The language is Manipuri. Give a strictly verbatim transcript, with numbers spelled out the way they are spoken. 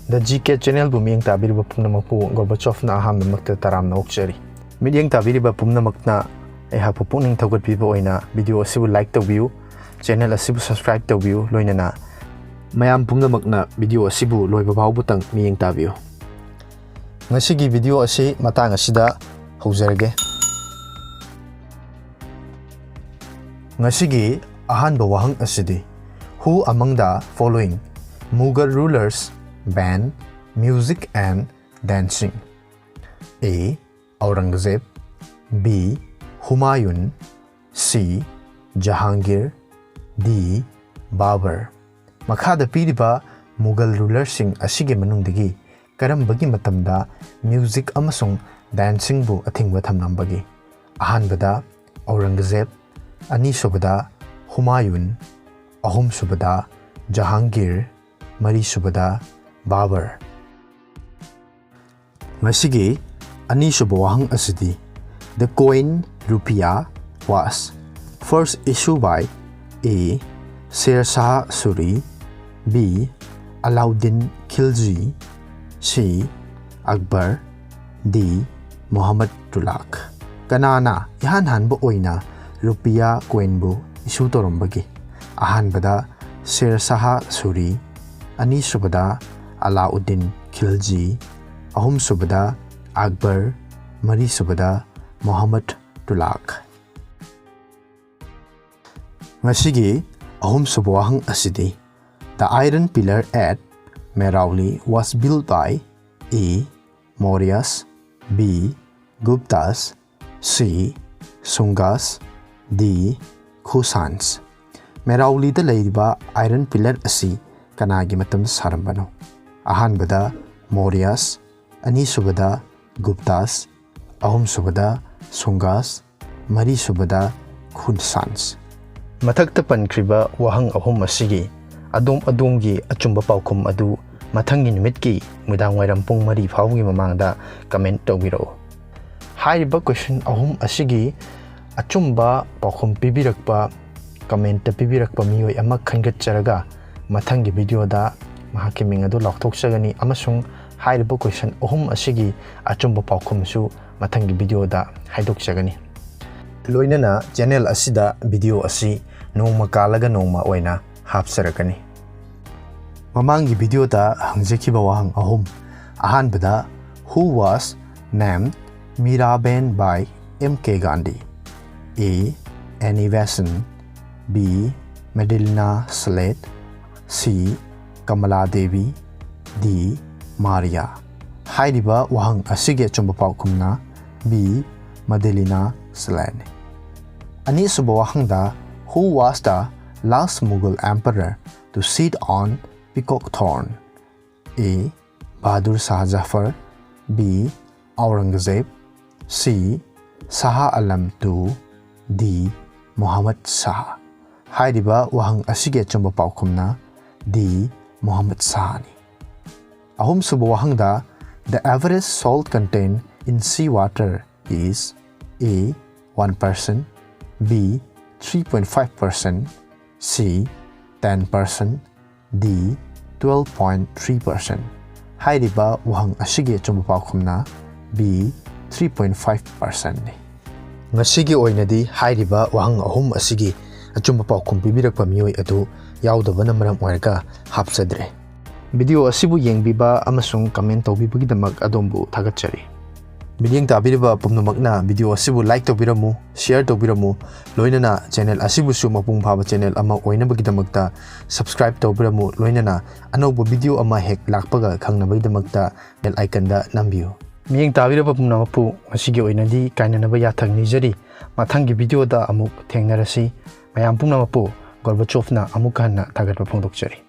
The G K Channelꯕꯨ ꯃꯤꯠꯌꯦꯡ ꯇꯥꯕꯤꯔꯤꯕ ꯄꯨꯝꯅꯃꯛꯄꯨ ꯒꯣꯔꯕꯥꯆꯣꯚꯅ ꯑꯍꯥꯟꯕꯃꯛꯇ ꯇꯔꯥꯝꯅ ꯑꯣꯛꯆꯔꯤ꯫ ꯃꯤꯠꯌꯦꯡ ꯇꯥꯕꯤꯔꯤꯕ ꯄꯨꯝꯅꯃꯛꯅ ꯑꯩꯍꯥꯛꯄꯨ ꯄꯨꯛꯅꯤꯡ ꯊꯧꯒꯠꯄꯤꯕ ꯑꯣꯏꯅ video ꯑꯁꯤꯕꯨ like ꯇꯧꯕꯤꯌꯨ, channel ꯑꯁꯤꯕꯨ subscribe ꯇꯧꯕꯤꯌꯨ, ꯂꯣꯏꯅꯅ ꯃꯌꯥꯝ ꯄꯨꯝꯅꯃꯛꯅ video ꯑꯁꯤꯕꯨ ꯂꯣꯏꯕ ꯐꯥꯎꯕꯇꯪ ꯃꯤꯠꯌꯦꯡ ꯇꯥꯕꯤꯌꯨ꯫ ꯉꯁꯤꯒꯤ video ꯑꯁꯤ ꯃꯇꯥꯡ ꯑꯁꯤꯗ ꯍꯧꯖꯔꯒꯦ꯫ ꯉꯁꯤꯒꯤ ꯑꯍꯥꯟꯕ ꯋꯥꯍꯪ ꯑꯁꯤꯗꯤ, Who among the following Mughal rulers ban music and dancing? A. Aurangzeb, B. Humayun, C. Jahangir, D. Babur꯫ ꯃꯈꯥꯗ ꯄꯤꯔꯤꯕ Mughal rulerꯁꯤꯡ ꯑꯁꯤꯒꯤ ꯃꯅꯨꯡꯗꯒꯤ ꯀꯔꯝꯕꯒꯤ ꯃꯇꯝꯗ music ꯑꯃꯁꯨꯡ dancingꯕꯨ ꯑꯊꯤꯡꯕ ꯊꯝꯂꯝꯕꯒꯦ? ꯑꯍꯥꯟꯕꯗ ꯑꯧꯔꯪꯒꯖꯦꯕ, ꯑꯅꯤꯁꯨꯕꯗ ꯍꯨꯃꯥꯌꯨꯟ, ꯑꯍꯨꯝꯁꯨꯕꯗ ꯖꯍꯥꯡꯒꯤꯔ, ꯃꯔꯤꯁꯨꯕꯗ ꯕꯥꯕꯔ꯫ ꯉꯁꯤꯒꯤ ꯑꯅꯤꯁꯨꯕ ꯋꯥꯍꯪ ꯑꯁꯤꯗꯤ, The coin rupiah was first issued by A. Sher Shah Suri, B. Alauddin Khilji, C. Akbar, D. Muhammad Tughlaq꯫ ꯀꯅꯥꯅ ꯏꯍꯥꯟ ꯍꯥꯟꯕ ꯑꯣꯏꯅ ꯔꯨꯄꯤꯌꯥ coinꯕꯨ issue ꯇꯧꯔꯝꯕꯒꯦ? ꯑꯍꯥꯟꯕꯗ ꯁꯦꯔ ꯁꯥꯍ ꯁꯨꯔꯤ, ꯑꯅꯤꯁꯨꯕꯗ ꯑꯂꯥꯎꯗꯤꯟ ꯈꯤꯜꯖꯤ, ꯑꯍꯨꯝꯁꯨꯕꯗ ꯑꯛꯕꯔ, ꯃꯔꯤꯁꯨꯕꯗ ꯃꯨꯍꯝꯃꯗ ꯇꯨꯒꯂꯛ꯫ ꯉꯁꯤꯒꯤ ꯑꯍꯨꯝꯁꯨꯕ ꯋꯥꯍꯪ ꯑꯁꯤꯗꯤ, The iron pillar at Mehrauli was built by A. Mauryas, B. Guptas, C. Sungas, D. Kusans꯫ ꯃꯦꯔꯥꯎꯂꯤꯗ ꯂꯩꯔꯤꯕ iron pillar ꯑꯁꯤ ꯀꯅꯥꯒꯤ ꯃꯇꯝꯗ ꯁꯥꯔꯝꯕꯅꯣ? ꯑꯍꯥꯟꯕꯗ ꯃꯣꯔꯤꯌꯥꯁ, ꯑꯅꯤꯁꯨꯕꯗ ꯒꯨꯞꯇꯥꯁ, ꯑꯍꯨꯝꯁꯨꯕꯗ ꯁꯨꯡꯒꯥꯁ, ꯃꯔꯤꯁꯨꯕꯗ ꯈꯨꯟꯁꯥꯟꯁ꯫ ꯃꯊꯛꯇ ꯄꯟꯈ꯭ꯔꯤꯕ ꯋꯥꯍꯪ ꯑꯍꯨꯝ ꯑꯁꯤꯒꯤ ꯑꯗꯣꯝ ꯑꯗꯣꯝꯒꯤ ꯑꯆꯨꯝꯕ ꯄꯥꯎꯈꯨꯝ ꯑꯗꯨ ꯃꯊꯪꯒꯤ ꯅꯨꯃꯤꯠꯀꯤ ꯅꯨꯃꯤꯗꯥꯡꯋꯥꯏꯔꯝ ꯄꯨꯡ ꯃꯔꯤ ꯐꯥꯎꯕꯒꯤ ꯃꯃꯥꯡꯗ comment ꯇꯧꯕꯤꯔꯛꯎ꯫ ꯍꯥꯏꯔꯤꯕ question ꯑꯍꯨꯝ ꯑꯁꯤꯒꯤ ꯑꯆꯨꯝꯕ ꯄꯥꯎꯈꯨꯝ ꯄꯤꯕꯤꯔꯛꯄ, commentꯇ ꯄꯤꯕꯤꯔꯛꯄ ꯃꯤꯑꯣꯏ ꯑꯃ ꯈꯟꯒꯠꯆꯔꯒ ꯃꯊꯪꯒꯤ videoꯗ ꯃꯍꯥꯛꯀꯤ ꯃꯤꯡ ꯑꯗꯨ ꯂꯥꯎꯊꯣꯛꯆꯒꯅꯤ ꯑꯃꯁꯨꯡ ꯍꯥꯏꯔꯤꯕ question ꯑꯍꯨꯝ ꯑꯁꯤꯒꯤ ꯑꯆꯨꯝꯕ ꯄꯥꯎꯈꯨꯝꯁꯨ ꯃꯊꯪꯒꯤ video ꯗ ꯍꯥꯏꯗꯣꯛꯆꯒꯅꯤ꯫ ꯂꯣꯏꯅꯅ channel ꯑꯁꯤꯗ video ꯑꯁꯤ ꯅꯣꯡꯃ ꯀꯥꯜꯂꯒ ꯅꯣꯡꯃ ꯑꯣꯏꯅ ꯍꯥꯞꯆꯔꯛꯀꯅꯤ꯫ ꯃꯃꯥꯡꯒꯤ video ꯗ ꯍꯪꯖꯈꯤꯕ ꯋꯥꯍꯪ ꯑꯍꯨꯝ꯫ ꯑꯍꯥꯟꯕꯗ, who was named Miraben by M K Gandhi? A. Annie Besant, B. Madelina Slate, C. Kamala Devi, D. Maria꯫ ꯍꯥꯏꯔꯤꯕ ꯋꯥꯍꯪ ꯑꯁꯤꯒꯤ ꯑꯆꯨꯝꯕ ꯄꯥꯎꯈꯨꯝꯅ B. Madelina Slate ꯅꯤ꯫ ꯑꯅꯤꯁꯨꯕ ꯋꯥꯍꯪꯗ, who was the last Mughal emperor to sit on peacock throne? A. Bahadur Shah Zafar, B. Aurangzeb, C. Shah Alam two, D. Muhammad Shah꯫ ꯍꯥꯏꯔꯤꯕ ꯋꯥꯍꯪ ꯑꯁꯤꯒꯤ ꯑꯆꯨꯝꯕ ꯄꯥꯎꯈꯨꯝꯅ D. Muhammad Shah ꯅꯤ꯫ ꯑꯍꯨꯝꯁꯨꯕ ꯋꯥꯍꯪꯗ, the average salt content in sea water is A. one percent, B. three point five percent, C. ten percent, D. twelve point three percent꯫ ꯍꯥꯏꯔꯤꯕ ꯋꯥꯍꯪ ꯑꯁꯤꯒꯤ ꯑꯆꯨꯝꯕ ꯄꯥꯎꯈꯨꯝꯅ B. three point five percent ꯅꯤ꯫ ꯉꯁꯤꯒꯤ ꯑꯣꯏꯅꯗꯤ ꯍꯥꯏꯔꯤꯕ ꯋꯥꯍꯪ ꯑꯍꯨꯝ ꯑꯁꯤꯒꯤ ꯑꯆꯨꯝꯕ ꯄꯥꯎꯈꯨꯝ ꯄꯤꯕꯤꯔꯛꯄ ꯃꯤꯑꯣꯏ ꯑꯗꯨ ꯌꯥꯎꯗꯕꯅ ꯃꯔꯝ ꯑꯣꯏꯔꯒ ꯍꯥꯞꯆꯗ꯭ꯔꯦ꯫ Video ꯑꯁꯤꯕꯨ ꯌꯦꯡꯕꯤꯕ ꯑꯃꯁꯨꯡ comment ꯇꯧꯕꯤꯕꯒꯤꯗꯃꯛ ꯑꯗꯣꯝꯕꯨ ꯊꯥꯒꯠꯆꯔꯤ꯫ ꯃꯤꯠꯌꯦꯡ ꯇꯥꯕꯤꯔꯤꯕ ꯄꯨꯝꯅꯃꯛꯅ video ꯑꯁꯤꯕꯨ like ꯇꯧꯕꯤꯔꯝꯃꯨ, share ꯇꯧꯕꯤꯔꯝꯃꯨ, ꯂꯣꯏꯅꯅ channel ꯑꯁꯤꯕꯨꯁꯨ ꯃꯄꯨꯡ ꯐꯥꯕ channel ꯑꯃ ꯑꯣꯏꯅꯕꯒꯤꯗꯃꯛꯇ subscribe ꯇꯧꯕꯤꯔꯝꯃꯨ, ꯂꯣꯏꯅꯅ ꯑꯅꯧꯕ video ꯑꯃ ꯍꯦꯛ ꯂꯥꯛꯄꯒ ꯈꯪꯅꯕꯒꯤꯗꯃꯛꯇ bell icon ꯗ ꯅꯝꯕꯤꯌꯨ꯫ ꯃꯤꯠꯌꯦꯡ ꯇꯥꯕꯤꯔꯕ ꯄꯨꯝꯅꯃꯛꯄꯨ ꯉꯁꯤꯒꯤ ꯑꯣꯏꯅꯗꯤ ꯀꯥꯏꯅꯅꯕ ꯌꯥꯊꯪ ꯅꯤꯖꯔꯤ꯫ ꯃꯊꯪꯒꯤ video ꯗ ꯑꯃꯨꯛ ꯊꯦꯡꯅꯔꯁꯤ꯫ ꯃꯌꯥꯝ ꯄꯨꯝꯅꯃꯛꯄꯨ ꯒꯣꯔꯕꯥꯆꯣꯚꯅ ꯑꯃꯨꯛ ꯍꯟꯅ ꯊꯥꯒꯠꯄ ꯐꯣꯡꯗꯣꯛꯆꯔꯤ꯫